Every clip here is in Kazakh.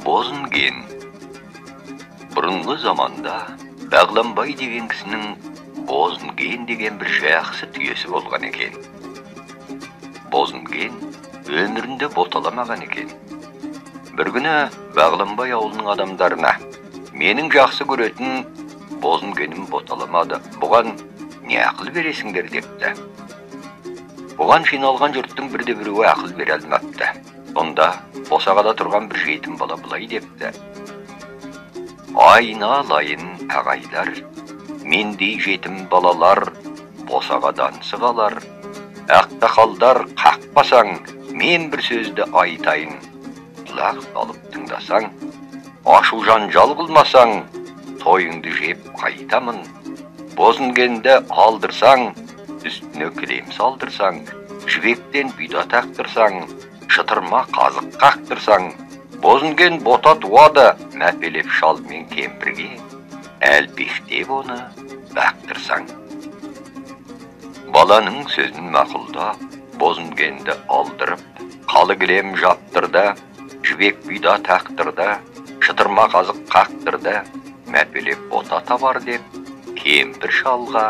Бозінген. Бұрынғы заманда Бағланбай деген кісінің Бозінген деген бір жақсы түйесі болған екен. Бозінген өмірінде боталамаған екен. Бір күні Бағланбай ауылының адамдарына: «Менің жақсы көретін Бозінгенім боталамады, бұған не ақыл бересіңдер?» депті. Бұған жиналған жұрттың бірде біреуі ақыл бере алмапты. Сонда босағада тұрған бір жетім бала былай депті: «Айналайын ағайлар, мендей жетім балалар босағадан сығалар. Ақсақалдар, қақпасаң, мен бір сөзді айтайын. Құлақ салып тыңдасаң, ашу жанжал қылмасаң, тойыңды жеп қайтамын. Бозінгенді алдырсаң, үстіне кілем салдырсаң, жібектен бұйда тақтырсаң, шытырма қазық қақтырсаң, Бозінген бота туады, мәпелеп шал мен кемпірге әлпештеп оны бақтырсаң». Баланың сөзін мақұлдап, Бозінгенді алдырып, қалы кілем жаптырды, жібек бұйда тақтырды, шытырма қазық қақтырды, мәпелеп бота табар деп кемпір шалға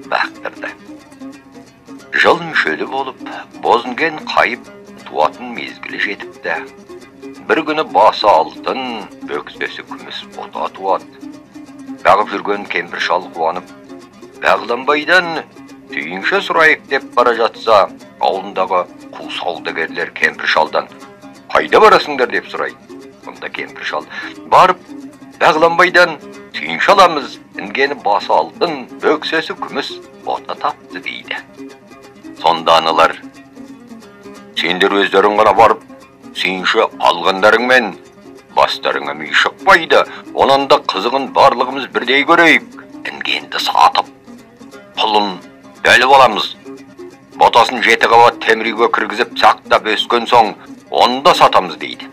бақтырды. Жыл мүшелі болып, Бозінген қайып туатын мезгілі жетіпті. Бір күні басы алтын, бөксесі күміс бота туады. Бағып жүрген кемпір шал қуанып, Бағланбайдан сүйінші сұрайық деп бара жатса, ауылындағы қу саудагерлер кемпір шалдан: «Қайда барасыңдар?» деп сұрайды. Онда кемпір шал: «Барып Бағланбайдан сүйінші аламыз, інгені басы алтын, бөксесі күміс бота тапты», дейді. Сонда аналар: «Сендер өздерің ғана барып сүйінші алғандарыңмен бастарыңа ми шықпайды, онан да қызығын барлығымыз бірдей көрейік, інгенді сатып пұлын бөліп аламыз, ботасын 7 қабат темір үйге кіргізіп сақтап өскен соң оны да сатамыз», дейді.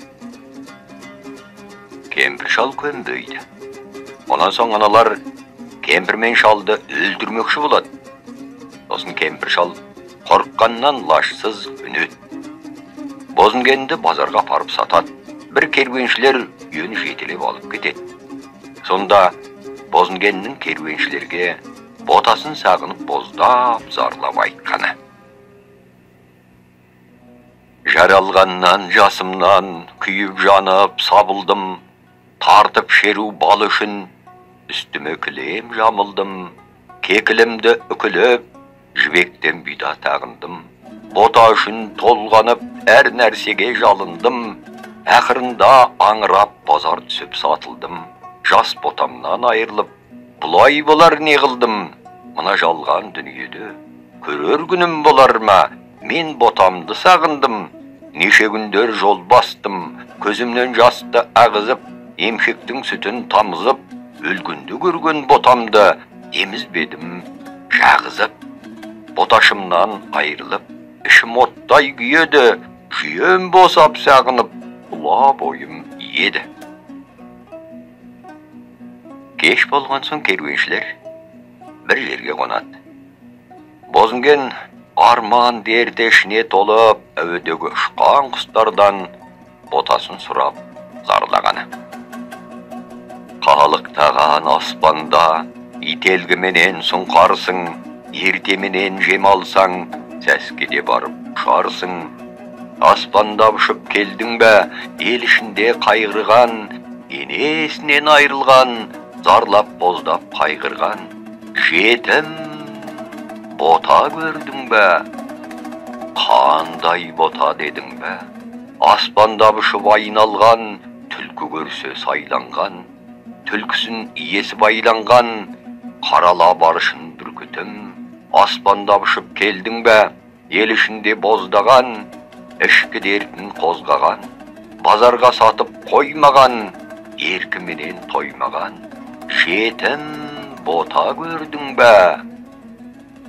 Кемпір шал көнбейді. Онан соң аналар кемпір мен шалды өлтірмекші болады. Сосын кемпір шал қорыққаннан лашсыз үнеді. Бозінгенді базарға апарып сатады. Бір керуеншілер үйін жетелеп алып кетеді. Сонда Бозінгеннің керуеншілерге ботасын сағынып боздап зарлап айтқаны: «Жаралғаннан жасымнан күйіп жанып сабылдым, тартып шеру бал үшін үстіме кілем жамылдым, кекілімді үкіліп жібектен бұйда тағындым, бота үшін толғанып әр нәрсеге жалындым, ақырында аңырап базар түсіп сатылдым, жас ботамнан айырылып бұлай болар не қылдым, мына жалған дүниеде көрер күнім болар ма, мен ботамды сағындым, неше күндер жол бастым, көзімнен жасты ағызып, емшектің сүтін тамызып, өлгенді көрген ботамды емізбедім жағызып, боташымнан айырылып, ішім оттай күйеді, жүйем босап сағынып, ұла бойым еді». Кеш болған соң керуеншілер бір жерге қонады. Бозінген арман дерті ішіне толып, әуедегі ұшқан құстардан ботасын сұрап зарлағаны: «Қалықтаған аспанда ителгіменен сұңқарсың, ертеменен жем алсаң, сәскеде барып ұшарсың. Аспандап ұшып келдің бе, ел ішінде қайғырған, енесінен айырылған, зарлап боздап қайғырған, жетім бота көрдің бе, қандай бота дедің бе, аспандап ұшып айналған, түлкі көрсе сайланған, түлкісін иесі байланған, қарала баршын бүркітім, аспандап ұшып келдің бе, ел ішінде боздаған, ішкі дертін қозғаған, базарға сатып қоймаған, еркіменен тоймаған, жетім бота көрдің бе,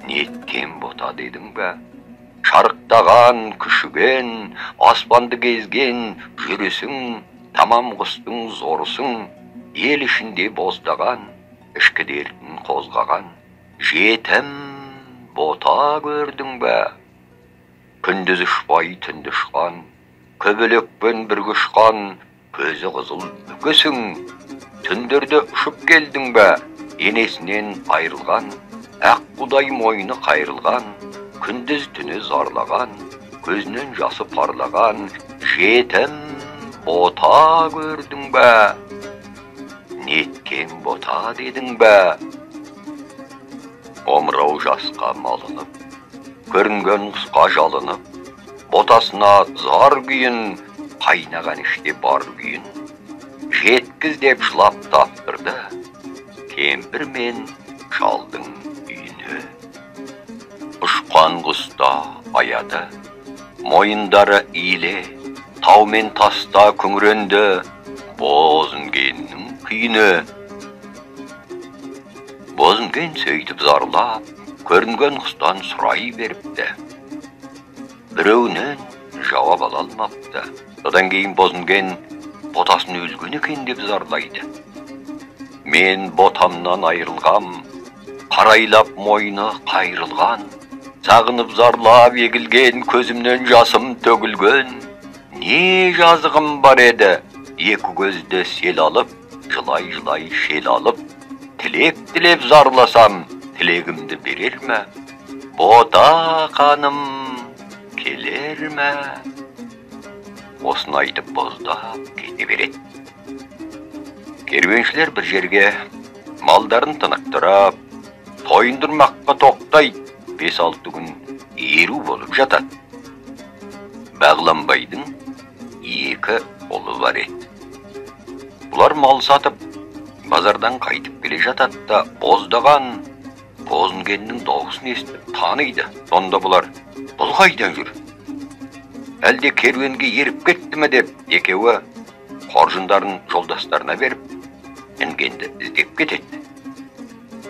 неткен бота дедің бе, шарықтаған, күшіген, аспанды кезген, жүрісің, тамам құстың зорысың, ел ішінде боздаған, ішкі дертін қозғаған, жетім бота көрдің бе, күндіз ұшпай түнде ұшқан, көбелекпен бірге ұшқан, Көзі қызыл үкісің, түндерде ұшып келдің бе? Енесінен айырылған, ақ құдай мойны қайырылған, күндіз түні зарлаған, көзінен жасы парлаған, жетім бота көрдің бе? Неткен бота дедің бе? Омырау жасқа малынып, көрінген құсқа жалынып, ботасына зар күйін, қайнаған іште бар күйін, жеткіз деп жылап таптырды, кемпір мен шалдың үйіне. Ұшқан құста аяды, мойындары иіле, тау мен таста күңіренді, Бозінгеннің күйіне. Бозінген сөйтіп зарлап, көрінген құстан сұрай беріпті. Біреуінен жауап ала алмапты. Содан кейін Бозінген ботасын өлген екен деп зарлайды. Мен ботамнан айырылғам, қарайлап мойны қайырылған, сағынып зарлап егілген, көзімнен жасым төгілген. Не жазығым бар еді, екі көзді сел алып, жылай-жылай шел алып, тілек тілеп зарласам, тілегімді берер ме? Бота қаным келер ме? Осыны айтып боздап кете береді. Керуеншілер бір жерге малдарын тынықтырып, тойындырмаққа тоқтайды, 5-6 күн еру болып жатады. Бағланбайдың екі ұлы бар еді. Бұлар мал сатып, базардан қайтып келе жатады да, боздаған Бозінгеннің дауысын естіп таниды. Сонда бұлар, бұл қайдан жүр? Әлде керуенге еріп кетті ме деп, екеуі қоржындарын жолдастарына беріп, інгенді іздеп кетеді.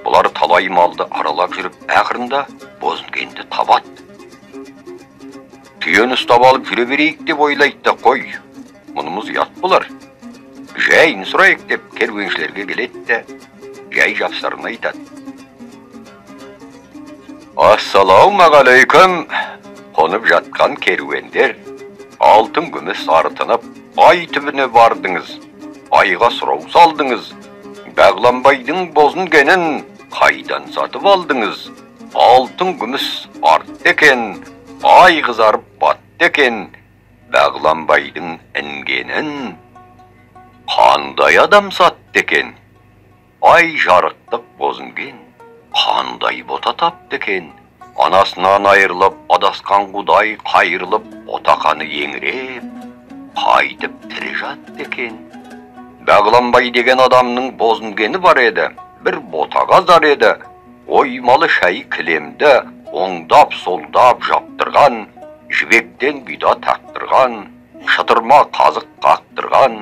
Бұлар талай малды аралап жүріп, ақырында Бозінгенді табады. Түйені ұстап алып жүре берейік деп ойлайды да, қой, мұнымыз ұят болар. Жайын сұрайық деп керуеншілерге келеді де, жай жапсарын айтады. Ассалаумағалейкум, қонып жатқан керуендер, алтын күміс артынып, ай түбіне бардыңыз, айға сұрау салдыңыз, Бағланбайдың Бозінгенін қайдан сатып алдыңыз? Алтын күміс артты екен, ай қызарып батты екен, Бағланбайдың інгенін қандай адам сатты екен? Ай жарықтық Бозінген қандай бота тапты екен? Анасынан айырылып, адасқан құдай қайырылып, ботақаны еңіреп, қайтып тірі жатты екен? Бағланбай деген адамның Бозінгені бар еді, бір ботаға зар еді, оймалы шай кілемді оңдап солдап жаптырған, жібектен бұйда тақтырған, шытырма қазық қақтырған,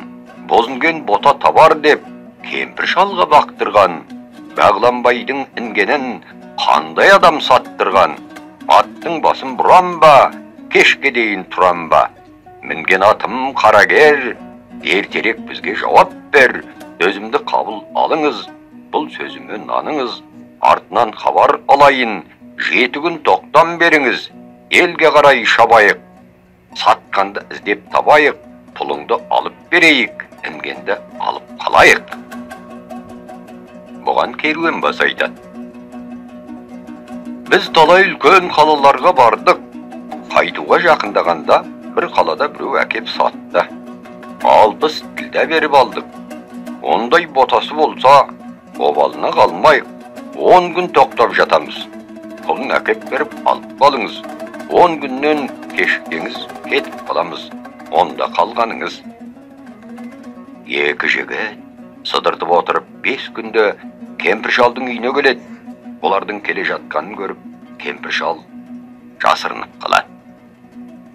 Бозінген бота табар деп кемпір шалға бақтырған, Бағланбайдың інгенін қандай адам саттырған? Аттың басын бұрам ба, кешке дейін тұрам ба? Мінген атым қарагер, ертерек бізге жауап бер, сөзімді қабыл алыңыз, бұл сөзіме наныңыз, артынан хабар алайын, 7 күн тоқтам беріңіз, елге қарай шабайық, сатқанды іздеп табайық, пұлыңды алып берейік, інгенді алып қалайық. Бұған керуен басы айтады. Біз талай үлкен қалаларға бардық, қайтуға жақындағанда бір қалада біреу әкеп сатты. 60 тілде беріп алдық. Ондай ботасы болса, обалына қалмайық, 10 күн тоқтап жатамыз. Пұлын әкеп беріп алып қалыңыз. 10 күннен кешіксеңіз кетіп қаламыз. Онда қалғаныңыз. Екі жігіт сыдыртып отырып 5 күнде кемпір шалдың үйіне келеді. Олардың келе жатқанын көріп, кемпір шал жасырынып қалады.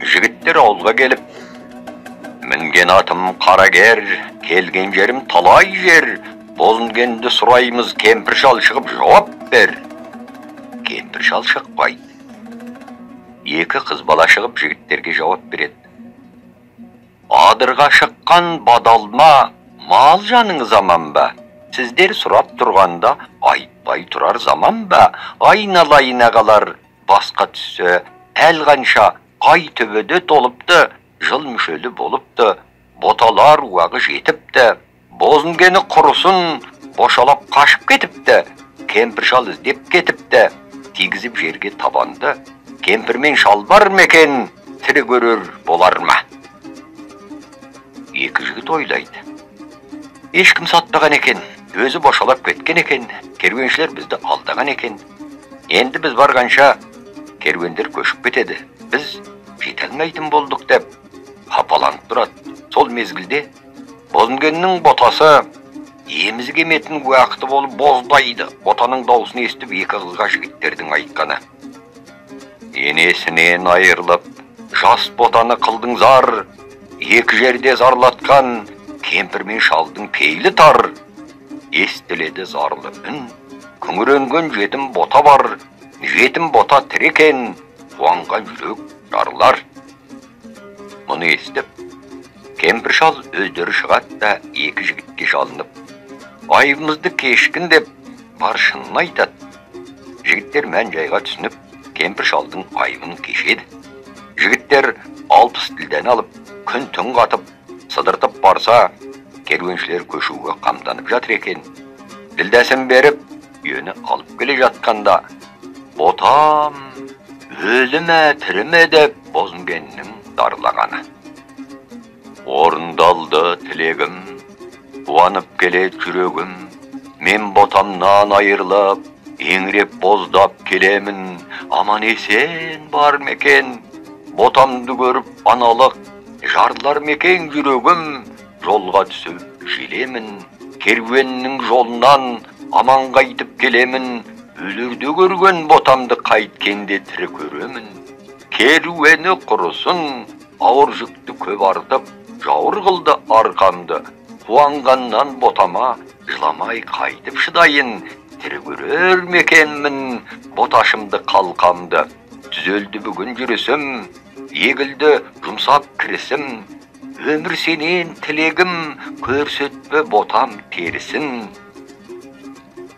Жігіттер ауылға келіп, мінген атым қарагер, келген жерім талай жер, Бозінгенді сұраймыз, кемпір шал шығып жауап бер. Кемпір шал шықпайды. Екі қыз бала шығып жігіттерге жауап береді. Адырға шыққан бадалма, мал жаныңыз аман ба? Сіздер сұрап тұрғанда айтпай тұрар заман ба? Айналайын ағалар, басқа түссе, әл қанша ай төбеде толыпты, жыл мүшелі болыпты. Боталар уағы жетіпті, Бозінгені құрысын, бошалап қашып кетіпті, кемпір шал іздеп кетіпті, тигізіп жерге табанды, кемпір мен шал бар ма екен, тірі көрер болар ма? Екі жігіт ойлайды. Ешкім сатпаған екен, өзі бошалап кеткен екен, керуеншілер бізді алдаған екен. Енді біз барғанша керуендер көшіп кетеді, біз жете алмайтын болдық деп қапаланып тұрады. Сол мезгілде Бозінгеннің ботасы емізік еметін уақыты болып боздайды. Ботаның даусын естіп екі қызға жігіттердің айтқаны: енесінен айырылып, жас ботаны қылдың зар, екі жерде зарлатқан кемпір мен шалдың пейілі тар. Естіледі зарлы үн, күңіренген жетім бота бар, жетім бота тірі екен, қуанған жүрек жарылар. Мұны естіп, кемпір шал өздері шығады да екі жігітке жалынып, айыбымызды кешкін деп бар шынын айтады. Жігіттер мән жайға түсініп, кемпір шалдың айыбын кешеді. Жігіттер 60 тілден алып, күн түн қатып, сыдыртып барса, керуеншілер көшуге қамданып жатыр екен. Ділдәсін беріп, үйені алып келе жатқанда, ботам өлі ме, тірі ме деп Бозінгеннің зарлағаны. Орындалды тілегім, қуанып келеді жүрегім, мен ботамнан айырылып, еңіреп боздап келемін, аман есен бар ма екен? Ботамды көріп аналық, жарылар ма екен жүрегім, жолға түсіп желемін, керуеннің жолынан аман қайтып келемін, өлерде көрген ботамды қайткенде тірі көремін. Керуені құрысын, ауыр жүкті көп артып, жауыр қылды арқамды, қуанғаннан ботама жыламай қайтып шыдайын, тірі көрер ме екенмін боташымды қалқамды. Түзелді бүгін жүрісім, егілді жұмсап кірісім, өмір сенен тілегім, көрсетпе ботам терісін.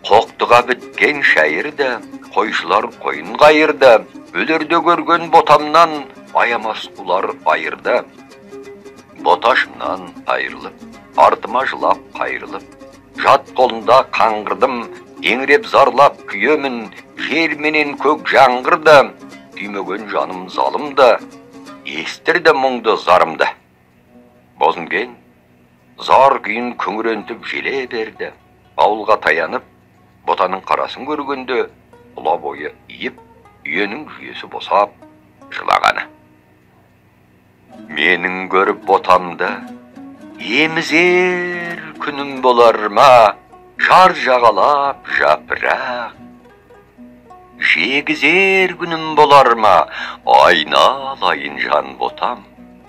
Қоқтыға біткен шайырды, қойшылар қойын қайырды, өлерде көрген ботамнан аямас құлар айырды. Боташымнан айырылып, артыма жылап қайырылып, жат қолында қаңғырдым, еңіреп зарлап күйемін, жер менен көк жаңғырды, күймеген жаным залымды, естірді мұңды зарымды. Бозінген зар күйін күңірентіп желе берді. Ауылға таянып, ботаның қарасын көргенде құла бойы иіп, үйенің жүйесі босап жылағаны. Менің көріп ботамды емізер күнім болар ма, жар жағалап жапырақ жегізер күнім болар ма, айналайын жан ботам,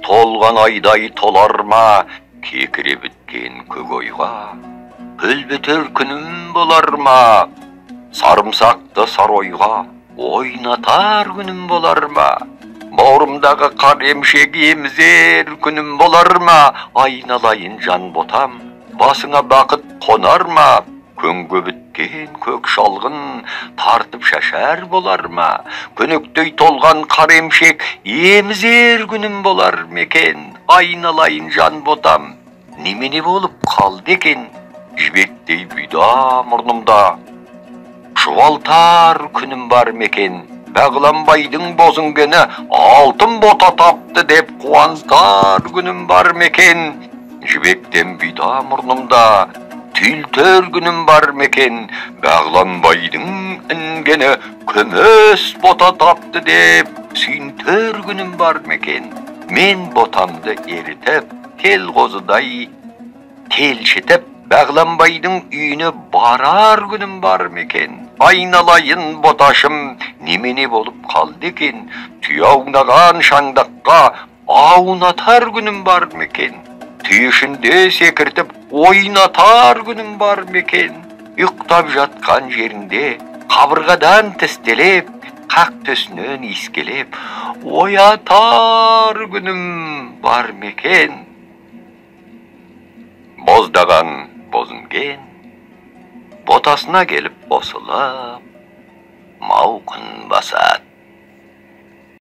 толған айдай толар ма, кекіре біткен көк ойға көл бітер күнім болар ма, сарымсақты саройға ойнатар күнім болар ма, бауырымдағы қар емшек емізер күнім болар ма, айналайын жан ботам, басыңа бақыт қонар ма, көңге біткен көк шалғын тартып шашар болар ма, көнектей толған қар емшек емізер күнім болар ма екен, айналайын жан ботам, немене болып қалды екен, жібектей бұйда мұрнымда шұбалтар күнім бар ма екен, Бағланбайдың Бозінгені алтын бота тапты деп қуантар күнім бар ма екен, жібектен бұйда мұрнымда түйілтер күнім бар ма екен, Бағланбайдың інгені күміс бота тапты деп сүйінтер күнім бар ма екен, мен ботамды ерітіп, тел қозыдай телшітіп, Бағланбайдың үйіне барар күнім бар ма екен, айналайын боташым, немене болып қалды екен, түйе аунаған шаңдаққа аунатар күнім бар ма екен, түйе ішінде секіртіп ойнатар күнім бар ма екен, ұйықтап жатқан жерінде қабырғадан тістелеп, қақ төсінен иіскелеп оятар күнім бар ма екен. Боздаған Бозінген ботасына келіп қосылып, мауқын басады.